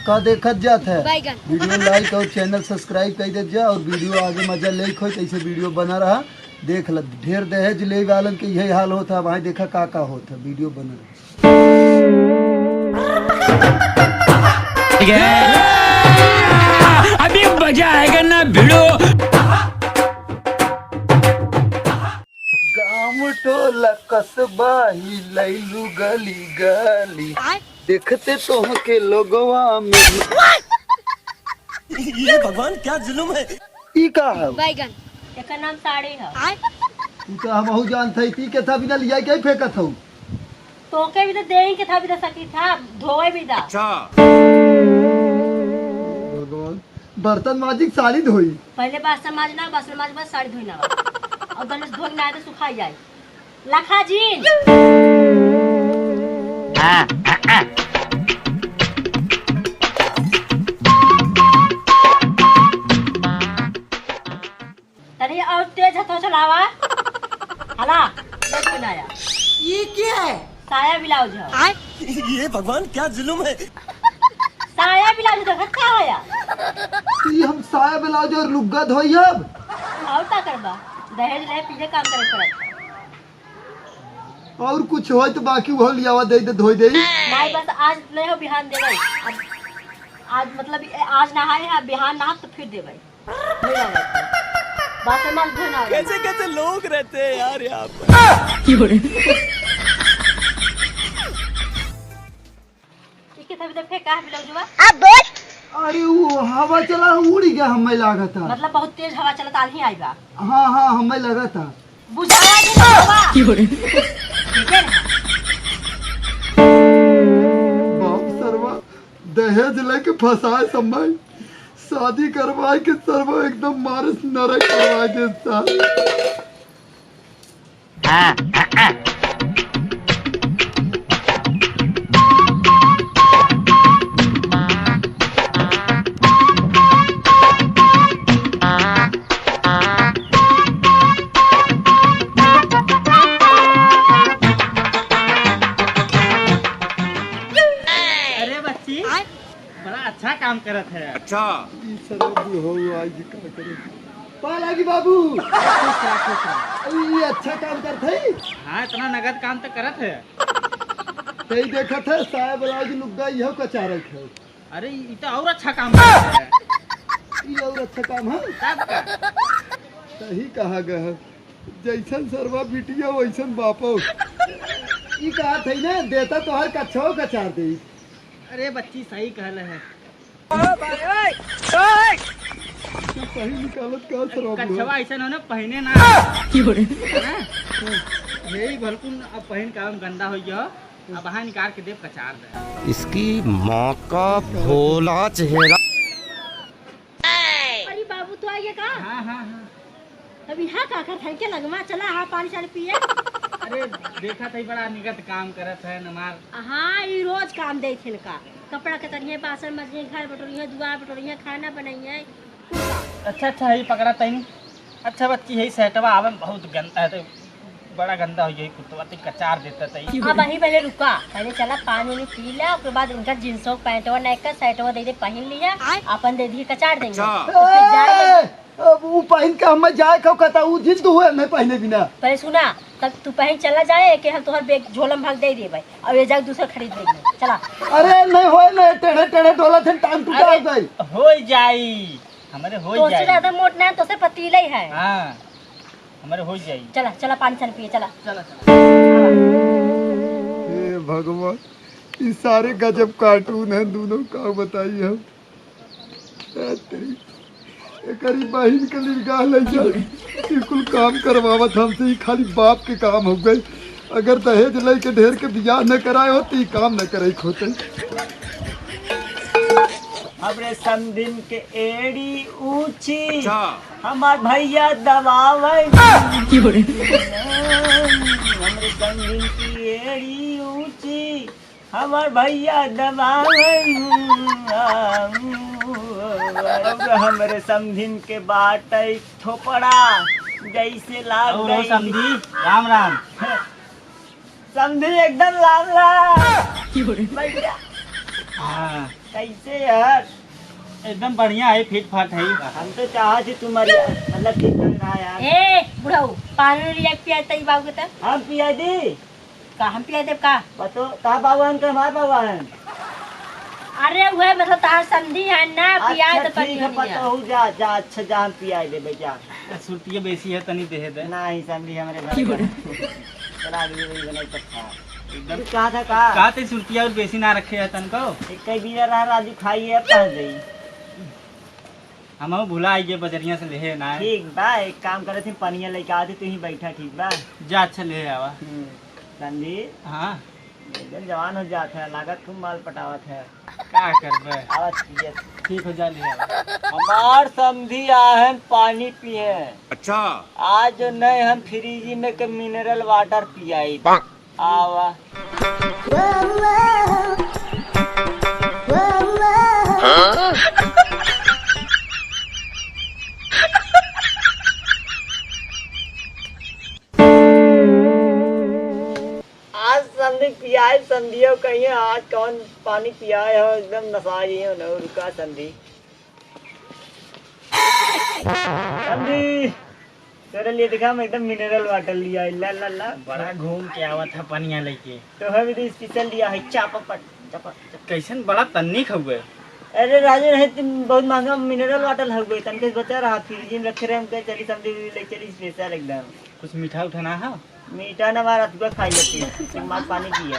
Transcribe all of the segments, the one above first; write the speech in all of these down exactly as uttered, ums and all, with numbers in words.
का देखत जात है? बैगन। Video like और channel subscribe कर देत जा और video आगे मजा लेके होई, तैसे video बना रहा। देख ल, ढेर दहेज ले वालन के यही हाल होत है। भाई देखा का का होत है, video बना रहा। अभी मजा आएगा ना भिड़ो। गाँव टोला कस्बा हिलैलू गली गली, देखते तोहके लोगवा में। ये भगवान, क्या जुल्म है। ई का है? बैगन। एकर नाम साड़ी है। तू तो हमहू जानत हई, ती के था बिना लिया के फेंकत हऊ। तोके भी तो देही के था, भी तो सकी था, धोए भी दा। अच्छा। भगवान, बर्तन माजिक साड़ी धोई। पहले बासन माज ना, बासन माज बाद साड़ी धोई ना। और गणेश धोई ना तो सुखा जाए। लखा जी। तनी और तेज हाथों चलावा। हला, बस बनाया। ये क्या है? साया ब्लाउज है। ये भगवान, क्या जुल्म है। साया ब्लाउज देखत का होया? ई हम साया ब्लाउज और लुग्गा धोई अब। और का करबा? दहेज ले पीछे काम करे पड़त। और कुछ होई तो बाकी वो लियावा दे दे, धोई दे। नहीं, बस आज नहीं हो, बिहान देबै। अब आज मतलब ए, आज नहाए हैं, बिहान नहा तो फिर देबै। धोई ना होई। बासन माज धोई ना होई। कैसे कैसे लोग रहते हैं यार यहाँ पर। इसके तभी तो फेंका है ब्लाउजवा। अब बोल। अरे वो हवा चला उड़ गया, हमें लागत है। मतलब बहुत तेज हवा चलत, आंधी आई बा। हाँ हाँ, हमें लागत है। बुझावा जी ना हवा। ठीक है ना? बाप सरवा, दहेज लेके फंसाए समय शादी करवाए के सरवा एकदम मारस नरक करवाए दे साल। अरे बच्ची, बड़ा अच्छा काम करत है। अच्छा। ई सरवा बुढ़ऊ आज का करे। पा लागी बाबू। खुश रह, खुश रह। ई अच्छा काम करत है। हाँ, इतना नगद काम तो करत है। तई देखत है, साया ब्लाउज लुग्गा इहो कचारत है। अरे, ई तो और अच्छा काम करत है। ई और अच्छा काम है। तब का? सही कहा गया है। जैसन सरवा बिटिया वैसन बापो। ई कहा थे ना, देता तोहर कच्छो कचार दे। अरे बच्ची, सही कहले है। ओ भाई, ओए, ओए। तू सही निकालत का सरवा बुआ? कच्छवा ऐसा ना, ना पहने ना। की बोले? है ना? यही भलकुन अब पहन के हम गंदा हो गया। अब हाँ निकाल के देव कचार दे। इसकी माँ का भोला चेहरा। अरे बाबू, तू आ गया का? हाँ, हाँ, हाँ। तब यहाँ का करत है के लगमा? चला, हाँ, पानी चानी पिए। अरे, देखा तई बड़ा निगत काम करत है नमार। हाँ, ई रोज काम देत हिनका। कपड़ा कतरिये, बासन मजिये, घर बटोरिये, दुआर बटोरिये, खाना बनइये, कुल काम। अच्छा, अच्छा, ई पकड़ा तईन। अच्छा बच्ची, यही सेटवा आवे में बहुत गंदा है, तो बड़ा गंदा हो गया कुत्तवा, तो कचार देता तई। अब वहीं पहले रुका, पहले चला पानी उनी पी ला, ओकरे बाद उनका जींसो पैंटवा नयका सेटवा दे दे, पहन लिया, आय। अपन दे दिए कचार देंगे। अच्छा। तो फिर जाए ए, अब ऊ पहन के हमें जाए खो कहता, ऊ जिद हुए हमें पहने बिना। पहले सुना, तब तू पहन चला जाए, के हम तोहर बैग झोलम भर दे देबे, और ये जाके दूसरा खरीद लेंगे। चला। अरे नहीं होए, नहीं टेढ़े टेढ़े डोला थे, टांग टूटा अरे, हो गई। हो जाई, हमारे हो तो जाई। ज्यादा मोट ना, तो से पतीले है। हाँ, हमारे हो जाई। चला, चला, पानी चल पिए, चला। चला, चला। हे भगवान, ई सारे गजब कार्टून हैं दोनों, का बताई हम। ए तेरी, एकरी बहिन के निगाह ले जा। ई कुल काम करवावत हमसे, ई खाली बाप के काम हो गए। अगर दहेज लेके ढेर के बियाह न कराए हो, तो ई काम न करे होते। हमरे समधिन के एड़ी ऊंची, अच्छा। हमार भैया दबावे। की बोले? हमरे समधिन की एड़ी ऊंची, हमार भैया दबावे। और हमरे समधिन के बाटे थोपड़ा, जैसे लाग और गई। समधी, राम राम। समधी एकदम लाल लाल। की बोले? भैया। हाँ। कैसे यार? एकदम बढ़िया है, फिट फाट है। हम तो चाहत ही तुम्हारी, मतलब, ठीक ठाक रहा यार। ए, बुढ़ऊ, पानी लिया के पिया तई बाबू के त। हम पिया दी। का हम पिया देब का? बतो, का बाबू हन के हमार बाबू हन? अरे, उहे, मतलब, तार समधी है ना, पिया अच्छा, तो ठीक है, पता हो जा, जा, अच्छा, जा, हम पिया देबे, जा। सुरतिया बेसी है, तनी देहे दे। नहीं, समधी हमरे घर का। चला, अगली बारी बनाई तब खा। एकदम। तू कहा था का? कहा थे सुरतिया और बेसी ना रखे है तनको? एक कई बीरा रहा, राजू खाई है, अब कहाँ जाई? हम भुला आइए, बजरिया से लेहे ना है। ठीक बा, एक काम करत ही, पनिया लेके आते, तू ही बैठा, ठीक बा? जा, अच्छा, ले आवा। हम्म, समधी। हाँ। एकदम जवान हो जात है, लागत खूब माल पटावत है। का करबे? आवाज कीजिए। ठीक हो जा, ले आवा। हमार समधी आहन पानी पिए। अच्छा। आज जो नहीं हम फ्रिज में के मिनरल वाटर पियाई। आवा। आज समधी पियाए, समधियो कहिए, आज कौन पानी पियाए हो, एकदम नसा गई हो न, रुका समधी। समधी, तोरे लिए देखा, हम एकदम मिनरल वाटर लिया है, ला, ला, ला। बड़ा घूम के आवत है पनिया लेके। तो हम इधर स्पेशल लिया है, चापापट, चापा, चापा। कैसन बड़ा तन्नी खउए? अरे राजू, नहीं, तुम बहुत महंगा मिनरल वाटर हउए, तनके बचा रहा, फ्रिज में रखे रहे, हम कहे, चली समधी ले चली स्पेशल एकदम। कुछ मीठा उठा ना है? मीठा ना मारा, तुका खाई लेती है, तुम मार पानी पिया।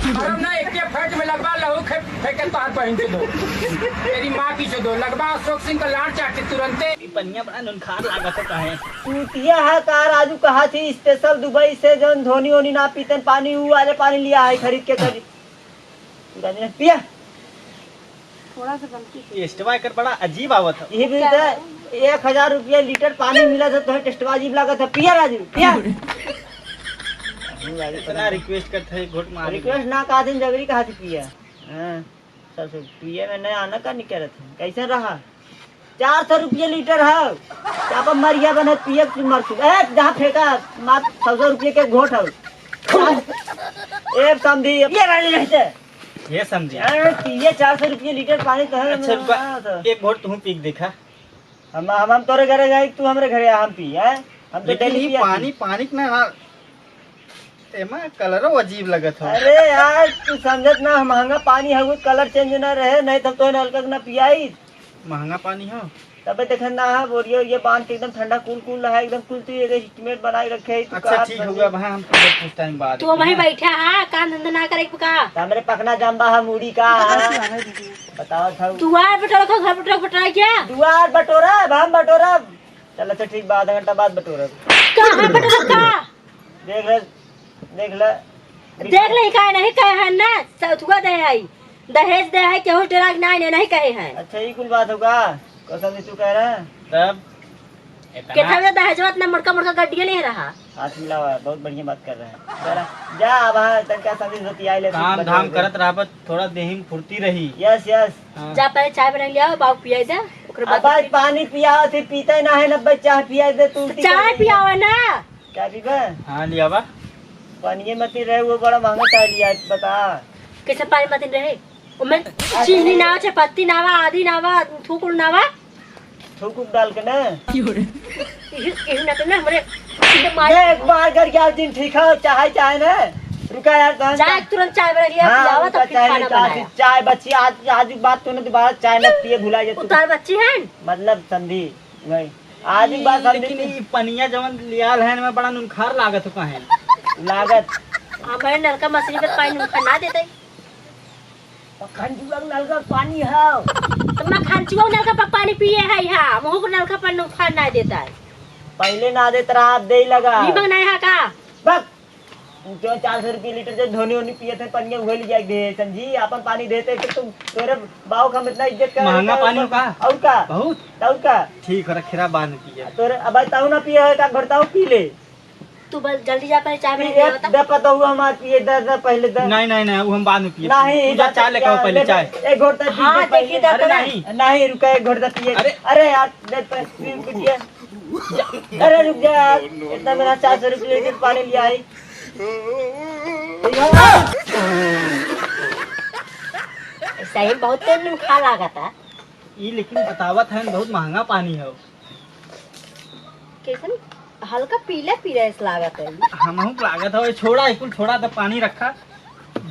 अरे ना, एक के फट में लगवा लहू, खे-, फेंके तार पहन के दो। तेरी माँ की चोदो, लगवा अशोक सिंह का लाड़ चाटे तुरंते। ई पनिया बड़ा नुनखार लागत है काहे? चूतिया है का राजू, कहा थी स्पेशल दुबई से जौन धोनी ओनी ना पीते पानी, ऊ वाले पानी लिया है खरीद के कभी। तू राजू ने पिया। थोड़ा सा गलती से। टेस्टवा एकर बड़ा अजीब आवत है। ये भी क्या तो है? एक हजार रुपया लीटर पानी मिला था, तो टेस्टवा अजीब लागत है। पिया राजू, पिया। इतना रिक्वेस्ट करते हैं, घोट मार। रिक्वेस्ट ना कहा दिन जबरी कहा थी पिया। हाँ, सब सब पिए में नहीं आना का नहीं करत है। कैसे रहा? चार सौ रुपया लीटर है। क्या पर मरिया बनत पिए कि मर चुका। ए, जहाँ फेंका, मार सौ सौ रुपये के घोट है। एक समधी, ये राजू रहते। ये समधी। अरे, पिए चार सौ रुपये लीटर पानी तो है, अच्छा, मैं रुका, हाँ, तो। एक घोट तू पी के देखा। हम, हम, हम तोरे घरे जाए, तू हमरे घरे आ, हम पी, हैं? हम तो लेकिन डेली ये पिया पानी, पी। पानी के ना, हाँ, एमा कलरो अजीब लगत हो। अरे यार, तू समझत ना, महंगा पानी है, वो कलर चेंज ना रहे, नहीं तो तोहे नलका के ना पियाई। महंगा पानी हो? तबे देखे ना है, बोरिया, ये बांध के एकदम ठंडा कूल कूल रहा, एकदम कुल तू ये estimate बनाए रखे है, तू अच्छा, का ठीक समझे? हो गया, भाई, हम तुझे कुछ टाइम बाद तू वहीं बैठा है, काम धंधा ना करे का? तो हमरे पकना जम्बा है, मूड़ी का है? बताओ था। दुआर पर रखो, घर पर रखो, बटोरा क्या? दुआर बटोरा, अब हम बटोरा। चल, अच्छा, ठीक बा, आधा घंटा बाद बटोरब। कहाँ बटोरब का? देख ले, देख ले। देख ले, काहे नहीं कहे हैं ना, सौतुआ दे है, दहेज दे है, केहू डेरा के नहीं, नहीं, नहीं कहे हैं। अच्छा, ई कुल बात होगा? कसम से तू कह रहा है? तब इतना केथा में दहेजवा इतना मोटका मोटका गड्डिया ले रहा। हाथ मिलावा, बहुत बढ़िया बात कर रहे हैं। जरा जा, अब हाँ, तनका समझ बतियाई ले, काम धाम करत रहबत, थोड़ा देही में फुर्ती रही। यस, यस। हाँ। जा पहले चाय बना लिया, बाबू पियाई दे, ओकरे बाद अब आज पानी पियावा थे, पीते ना है, नब्बे चाय पियाई दे, तू उल्टी कर चाय देगी। पियावा ना। क्या पीबे? हाँ, लियावा। पानिये मत ही रहे, वो बड़ा महंगा चाय लिया है, बता। कैसे पानी मत ही रहे? ओमे चीनी ना, चाय पत्ती ना, आदी ना, थूकुल ना। थूकुल डाल के ना। इही, इही ना तो ना हमरे, इही मार ये एक बार कर क्या दिन ठीक है, चाय, चाय ना। रुका यार, तहन जा, का तुरंत चाय बना लिया, हाँ, पियावा, उनका तब फिर चाय खाना लेता बनाया। चाय बच्ची, आज, आज की बात तूने दोबारा चाय मत पिए, भुला जा तू। उतार बच्ची है। मतलब समधी, भाई, आज ही बात हम लेकिन देखी। ई पनिया जवन लियाल है, इनमें बड़ा नुनखार लागत हो काहे? लागत। हमारे नलका मछली पे पानी नुनखार ना देते। मखनचुआ के नलका पानी है। तो मखनचुआ के नलका पर पानी पिए है यहाँ, वहू के नलका पर नुनखार ना देता है। पहले ना देत रहा, अब दे लगा। नीमक नहीं है का? बक। जो चार सौ रुपये लीटर जो धोनी होनी पिए थे, पनिया उहे ले जाके दे, समझी? अपन पानी देते तो तुम, तोरे बाऊ का हम इतना इज्जत कर महंगा पानी हो का? और का? बहुत? और का? ठीक हो, रखेरा बांध पिए। तोरे, अब ताऊ ना पिए है, का घर ताऊ पी ले। तू बस जल्दी जा, पहले चाय बना के पिए, लावा ता। दे पता हुआ हमार पिए, दे, दे पहले दे। नहीं, नहीं, नहीं, वो हम बाद में पिए। नहीं, तू जा, जा, चाय लेकर आओ जा, पहले, ले, चाय। एक घोट तक पी हाँ, ले पहले। देखिए, अरे दे। नहीं। नहीं, रुका, एक घोट तक पिए। अरे। अरे यार, दे पहले, पी, पी, पिए। अरे रुक जा, इतना मेरा चार सौ रुपये लीटर पानी लिया है। सही बहुत तेल में खा लागत है। ई लेकिन बतावत है बहुत महंगा पानी है। कैसन हल्का पीला पीला ऐसा लागत है। हमहू के लागत है, छोड़ा, कुल छोड़ा, तो पानी रखा।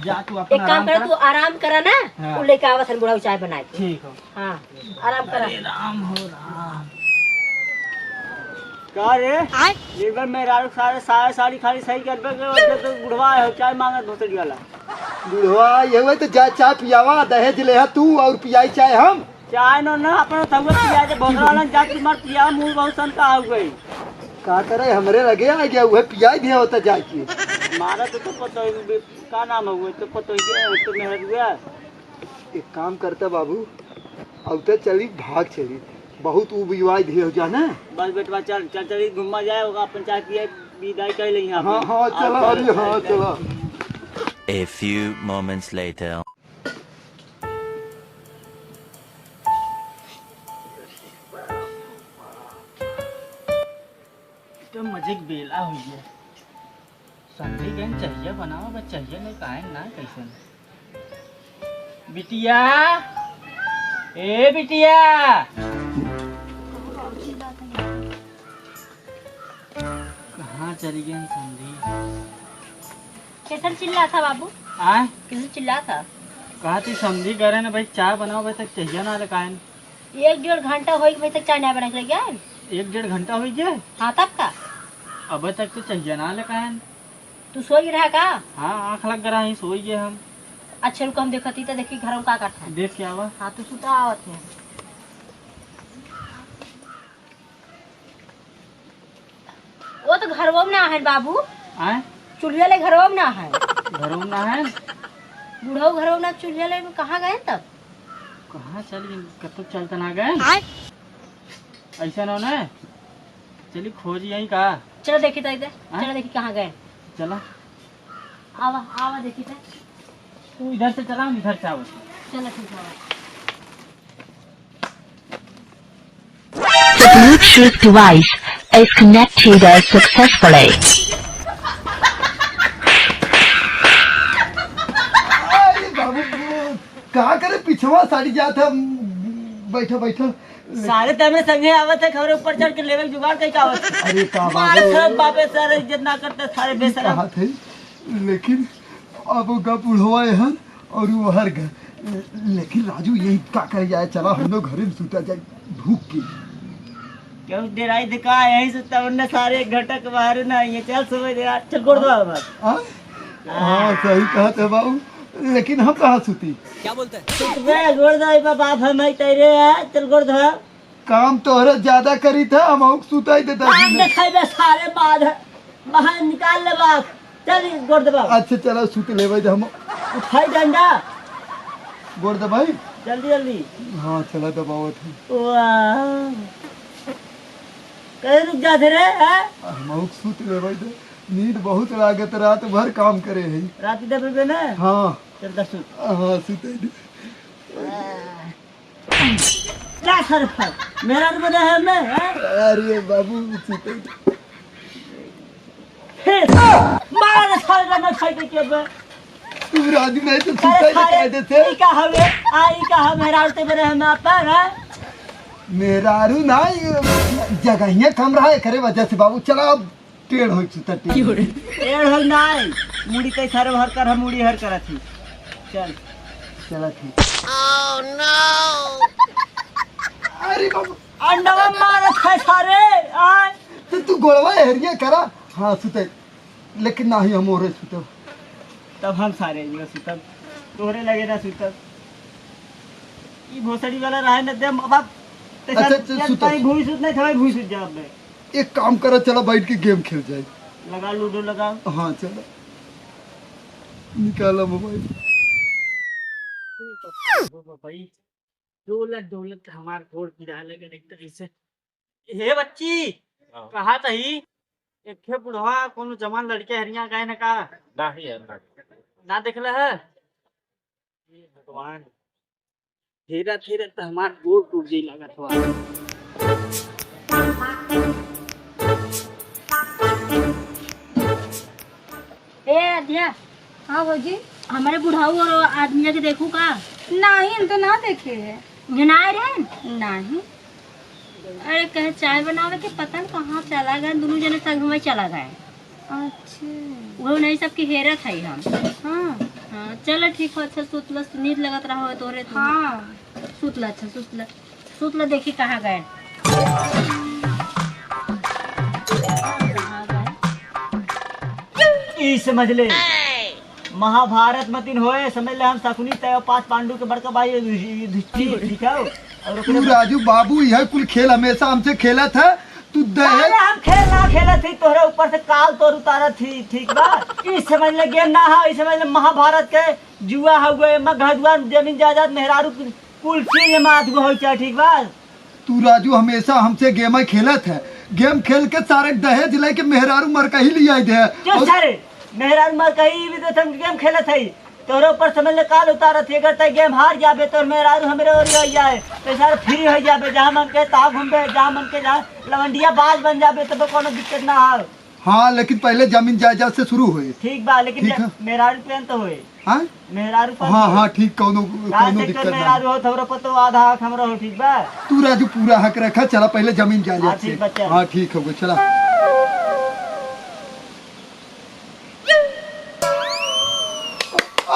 जा तू अपना एक काम आराम करा, करा। तू आराम करा ना, हाँ। उ लेके आवत हन बुढ़ऊ चाय बनाए के। ठीक हो। हाँ, आराम करा। अरे राम हो राम। का रे? आय? एक बार मेहरारू सारे साया साड़ी खाली सही कर दे, तो बुढ़वा हो, चाय मांगत भोसड़ी वाला। बुढ़वा ये हुए तो जा चाय पियावा, दहेज ले हा तू और पियाई चाय हम। चाय नो ना, अपना थहुआ पिया दे, भोसड़ा वाला जा तू मार पिया, मुंह बहुत सन का हो गई। का करे, हमरे लगे आ गया, उहे पियाई दिया होता जाके। मारा तो, तो पता ही, का नाम है वो, तो पता ही क्या है, तो मेहर हुआ। एक काम करता बाबू, अब तो चली, भाग चली, बहुत उबियाई दिए हो जा ना। बस बेटवा चल, चल, चली, घूमा जाए, ओका अपन चाय पिए, विदाई कर ले यहाँ हाँ, पे। हाँ, चला, अरे, हाँ, चला। A few moments later. एकदम मजे के बेला हुई है। समधी गन चाहिए बनाओ, बस चाहिए नहीं, काहे ना, कैसे ना। बिटिया, ए बिटिया। कहाँ चली गई समधी? कैसन चिल्ला था बाबू? आय? कैसन चिल्ला था? कहा थी समधी करे ना भाई, चाय बनाओ, भाई तक चाहिए ना, ले काहे ना? एक डेढ़ घंटा होई के भाई तक चाय ना बना के लेके आए। एक डेढ़ घंटा होई गया? हाँ, तब का? अबे तक तो चाहिए ना, ले काहे ना? तू सोई रहा का? हाँ, आँख लग रहा है, सोई गए हम। अच्छा, रुक, हम देखती तो देखी घर में का करता है। देख के आवा। हाँ, तू सुता आवत है। वो तो घरवा में ना है बाबू। आय? चूल्हा ले घरवा में ना है। घरवा में ना है? बुढ़ऊ घरवा में ना, चूल्हा ले में कहाँ गए तब? कहाँ चल गए? कतौ चल त ना गए? आय? ऐसा ना ना। चली खोज यहीं का। चलो देखी तो इधर। हाँ? चलो देखी कहाँ गए। चला। आवा, आवा देखी तो। तू इधर से चला, हम इधर से आवत। चलो ठीक है। The Bluetooth device is connected successfully. अरे बाबू, का करे पिछवा साड़ी जात है, बैठा बैठा। सारे तमरे संगे आवत है, खबरे ऊपर चढ़ के लेवे के जुगाड़ कई का आवत है। अरे का मार बाबू। सब बापे सारे इज्जत ना करते, सारे ये बेशरम। कहा थे, लेकिन अब ओका बुढ़वा एहन और वो हर घर। लेकिन राजू, यही का करे जाए, चला हम लोग घरे में सुता जाए भूख के। क्यों डेराई दिखा, यहीं सुता, वरना सारे एक घंटा के बाहर ना आइए। चल सुबह दे, चल गोड़ दो हमार। हाँ? हाँ, सही कहत है बाबू, लेकिन हम कहाँ सुती? क्या बोलते हैं? सुतबे, गोड़ दो, बाप हम है तेरे, चल गोड़ दो। काम तोहरे ज्यादा करी था, हम आउक सुताई देता काम सीधे। देखाई बे सारे बाद है। बाहर निकाल ले बाप। चल गोड़ दबा। अच्छा चला सुत ले भाई हम। उठाई डंडा। गोड़ दबाई। जल्दी जल्दी। हाँ चला दबावत है। वाह। कहे रुक जा रे, हैं? हम आउक सुत ले भाई तो नींद बहुत लागत, रात भर काम करे है। रात दबे ना? हाँ। चल दस सुत। हाँ सुत है। वाह। क्या सर पर? मेरा रूम में है मैं, हैं? अरे बाबू, सुते। फिर मार सारे ना खाई के बे। तू राजू नहीं तो अरे सुते सारे, कायदे से। ई का हवे? आ, ई का हवे? मेहरारू ते मेरे हम पर, हैं? मेहरारू ना, ये जगहिया कम रहा है, करे वजह से बाबू। चला अब टेढ़ होई सुता टेढ़। टेढ़ होई नाई, मुड़ी कई सारे हर कर, हम मुड़ी हर करत ही। चल। चला ठीक। अरे बाबा। अंडवा मारत है सारे, आय। तो तू गोड़वा हरिया करा। हाँ, सुते। लेकिन नाही हम ओरे सुतब। तब हम सारे इधर सुतब। तोहरे लगे ना सुतब। ई भोसड़ी वाला रहे न दे, बाप। अच्छा, अच्छा, सुतब। भूई सुत नहीं था, भूई सुत जा अब। एक काम करा, चला बैठ के गेम खेल जाए। लगा, लूडो लगा। हाँ, चला। निकाला मोबाइल। भाई, डोलत डोलत हमार गोड़ पिराए लगे एक तरह से। हे बच्ची, हाँ। कहा तही, एक ठे बुढ़वा कोनो जवान लड़के हरिया गए न का? नहीं है, नहीं। ना देखले है? हे भगवान, हेरा हेरा त हमार गोड़ टूट जाई लागत बा। ए अध्या। हाँ भौजी। हमरे बुढ़ाऊ और आदमिया के देखू का? नाही, हम तो ना देखे है। उहे ना आए रहे? नाही। अरे, कहे चाय बनावे के, पता न कहाँ चला गए, दुनू जने संग में चला गए। अच्छा। उहे नहीं, सबके हेरत है हम। हाँ। हाँ, चलो ठीक हो, अच्छा सुत ल, नींद लगत रहो तोरे तू। हाँ। सुत ल, अच्छा सुत ल, सुत ल, देखी कहाँ गए। ई समझ ले, महाभारत मतिन होए, समझ ले हम शकुनि तय पांच पांडु के बड़का भाई युधिष्ठिर, ठीक है? और तू ओकरे राजू बाबू, यह कुल खेल हमेशा हमसे खेलत है। तू दहेज अरे हम खेल ना खेलत ही, तोहरे ऊपर से काल तोर उतारत ही, ठीक बा? ई समझ ले गेम ना है, ई समझ ले महाभारत के जुआ हउए, एमा घर दुआर जमीन जायदाद मेहरारू कुल चीज एमा अधगो होइ चाहे, ठीक बा? तू राजू हमेशा हमसे गेम खेलत है, गेम खेल के सारे दहेज लेके मेहरारू मरकही लियाई दे। चुप और सारे, मेहरारू मरकही भी तो हम गेम खेलत है, तोहरे ऊपर समझ ले काल उतारत है। अगर तय गेम हार जाबे तो मेहरारू हमरे ओरी हो जाए, तो सारे फ्री हो जाबे, जहाँ मन के तहाँ घूमबे, जहाँ मन के जहाँ लवंडिया बाज बन जाबे, तब कोनो दिक्कत ना हो। हाँ, लेकिन पहले जमीन जायदाद से शुरू होए। ठीक बा, लेकिन ठीक है। मेहरारू पे तो होए। हाँ? मेहरारू पर हाँ, होए। हाँ, ठीक, कौनो, कौनो दिक्कत ना। मेहरारू हो, थोड़ा पर तो आधा हक हमरा हो, ठीक बा? तू राजू पूरा हक रखा, चला पहले जमीन जायदाद हाँ, से। ठीक बा, चल। हाँ, ठीक हो गया, चला।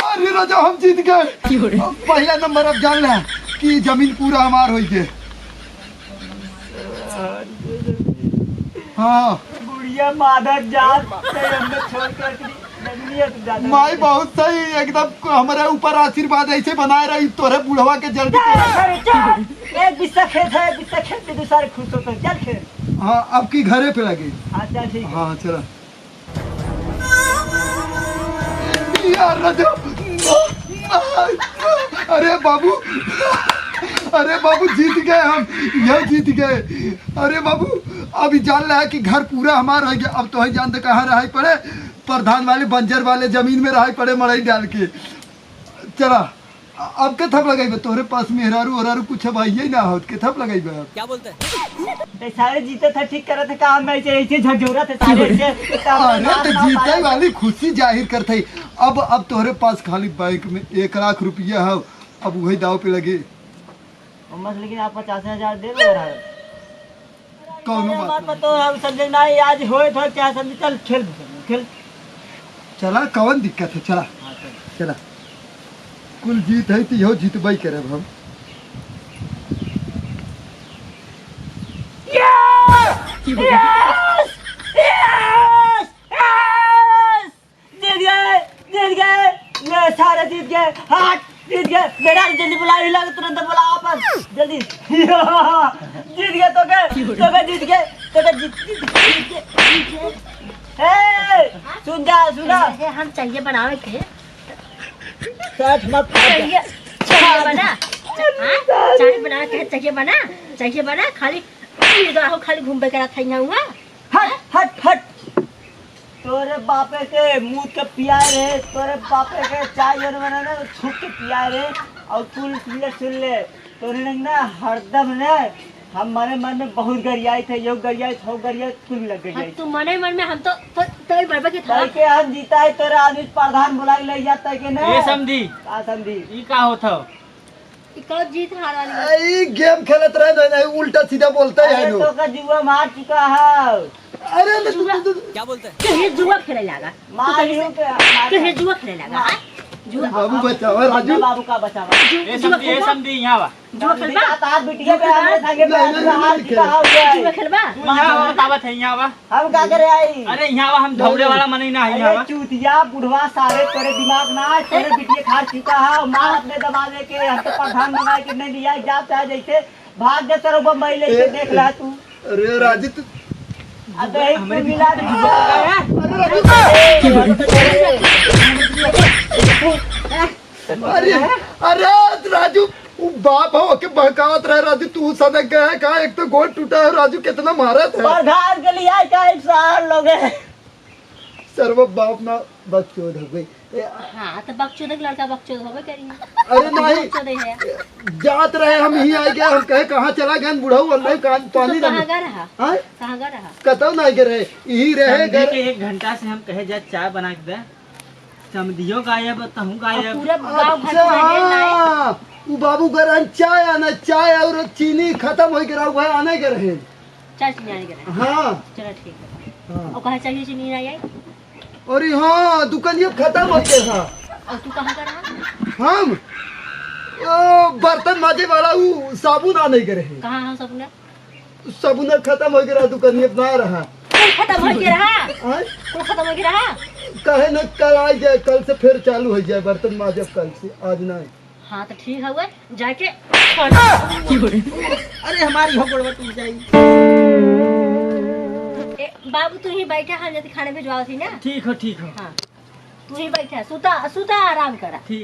अरे राजा, हम जीत गए। क्यों रे? अब पहला नंबर अब जान ले कि जमीन पूरा हमार होई के। हाँ। बुढ़िया माधर जात, ते हमने छोड़ कर के जमीनिया तू जाता माई है। बहुत सही, एकदम हमारे ऊपर आशीर्वाद ऐसे बनाए रही, तोरे बुढ़वा के जल्दी जा, तोरे। अरे जा, एक बिस्सा खेत है, एक बिस्सा खेत से दूसरे खुश होते, चल खेत। हाँ, अब की घरे पे लगे। हाँ, चल ठीक है। हाँ, चला। यार राजा, अरे बाबू, अरे बाबू, जीत गए हम, यह जीत गए। अरे बाबू, अब ई जान ला कि घर पूरा हमार हो गया। अब तो है जान दे कहाँ रहाई पड़े, प्रधान वाले बंजर वाले जमीन में रहाई पड़े, मड़ई डाल के। चला, अ-, अब के थप लगाई बे? तोहरे पास मेहरारू ओहरारू कुछ अब आइए ना होत, के थप लगाई बे अब? क्या बोलते हैं? ते सारे जीते थे, ठीक करत है काम में, ऐसे, ऐसे झकझोरत है सारे, ऐसे, अरे, तो जीते वाली खुशी जाहिर करत है। अब, अब तोहरे पास खाली बैंक में एक लाख रुपया है, अब वही दाव पे लगे। मस्त, लेकिन आप पचास हजार दे दो यार। कौनो बात हमार नहीं। पतो है, उ समझे ना, आज होए तो क्या समझे, चल खेल, खेल। चला, कौन दिक्कत है, चला। हाँ, चल। चला। कुल जीत है तो इहो जीतबे करब हम। Yes! Yes! Yes! Yes! जीत गए, जीत गए, ये सारे जीत गए, हट, जीत गए, मेरा जल्दी बुला, हिला के तुरंत बुला वापस, जल्दी। जीत गए, तो के, तो के जीत गए, तो के जीत, जीत, जीत गए, जीत गए। ए, सुन जा, सुना। अरे, हम चाहिए बनावे के। सच मत खा। चाहिए, चाहिए बना। हाँ? चाय बना के चाहिए बना, चाहिए बना, खाली, खाली घूमबे करत है यहाँ हुआ। हट, हट, हट। तोरे बापे के मुंह के पिया रे, तोरे बापे के चाय जौन बना ना, छुप के पिया रे, और कुल सुन ले, सुन ले, तोरे नहीं ना हरदम ने हम मने मन में बहुत गरियाई थे, यो गरियाई थे, वो गरियाई, कुल लग हाँ, गरियाई। तू मने मन में हम तो, तो, तो ही बड़बा के था। भाई के हम जीता है, तोरे आदमी प्रधान बुलाई ले जाता है कि ना? ए समधी। का समधी? ई का होत हौ? ई कब जीत हार वाली बात? ई गेम खेलत रहे ना, नहीं, उल्टा सीधा बोलता है अरे नु। तो का जुआ मार चुका है। अरे तो जुआ। तू, तू, तू, क्या बोलते हैं? केहे जुआ खेले लागा? मार तू यू के, मार। केहे जुआ खेले लागा? मार। हाँ? जुआ। बाबू बचावा, राजू। बाबू का बचावा। जु-, ए जुआ समधी, ए खेलबा? समधी, यहाँ आवा। जुआ खेलबा? तार बिटिया पे हमरे संगे जुआ खेलबा? जुआ खेलबा? तू यहाँ आवा, बतावत है, यहाँ आवा। हम का करे आई? अरे, यहाँ आवा, हम धौरे वाला मनई ना है, यहाँ आवा। चूतिया बुढ़वा सारे, तोरे दिमाग ना है, तोरे बिटिया खा चुका है, मार अपने दबा दे के, हम तो प्रधान बनाए के नहीं लिया, जा चाहे जैसे भाग जा, सर बम्बई लेके ए, देख ला तू। अरे राजू, तू अबे, हमरे मिला दे। अरे राजू, अरे, अरे राजू, उ बाप हो के बहकावत रहे राजू, तू सनक गया है का? एक तो गोड़ टूटा है राजू, कितना मारत है। प्रधान के लिए आई का एक सार लोग है। सर्व बाप ना बस चोद हो गई। हाँ, तो बकचोदे के लड़का बकचोद होबे करी। अरे नहीं। बकचोदे है। जात रहे हम, यहीं आइ गए, हम कहे कहाँ चला गए बुढ़ऊ, अंदर कान तू पानी कहाँ ना। गए रहा? हाँ? कहाँ गए रहा? कतौ नहीं गए रहे, यहीं रहे समधी गए। के एक घंटा से हम कहे जा चाय बना के दे, समधियो गायब, तहूँ गायब। पूरा गाँव घर अच्छा, पूरा हेल नाई। हाँ, उ बाबू गए रहन चाय आने, चाय और चीनी खतम होइ गए रहा, वह आने गए रहे। चाय चीनी आने गए रहे। हाँ। चलो ठीक है। हाँ। और कहाँ चाहिए चीनी नहीं आई? अरे हाँ, दुकानिया खतम होइ गए रहा। और तू कहाँ का रहा? हम? ओ, बर्तन माजे वाला उ साबुन आने गए रहे। कहाँ है साबुन? साबुन खतम होइ गए रहा, दुकानिया ना रहा। कुल खतम होइ गए रहा? आय? कुल खतम होइ गए रहा? कहे न कल आइ जाए, कल से फिर चालू होइ जाए बर्तन माजब कल से, आज नहीं। हाँ, तो ठीक है, हुए जाके अरे, हमारी हो गोड़वा टूट जाई। ए, बाबू, तू ही बैठा, हम जल्दी खाने भिजवावत ही ना। ठीक हो, ठीक हो। हाँ, तू ही बैठा, सुता, सुता, आराम करा। ठीक।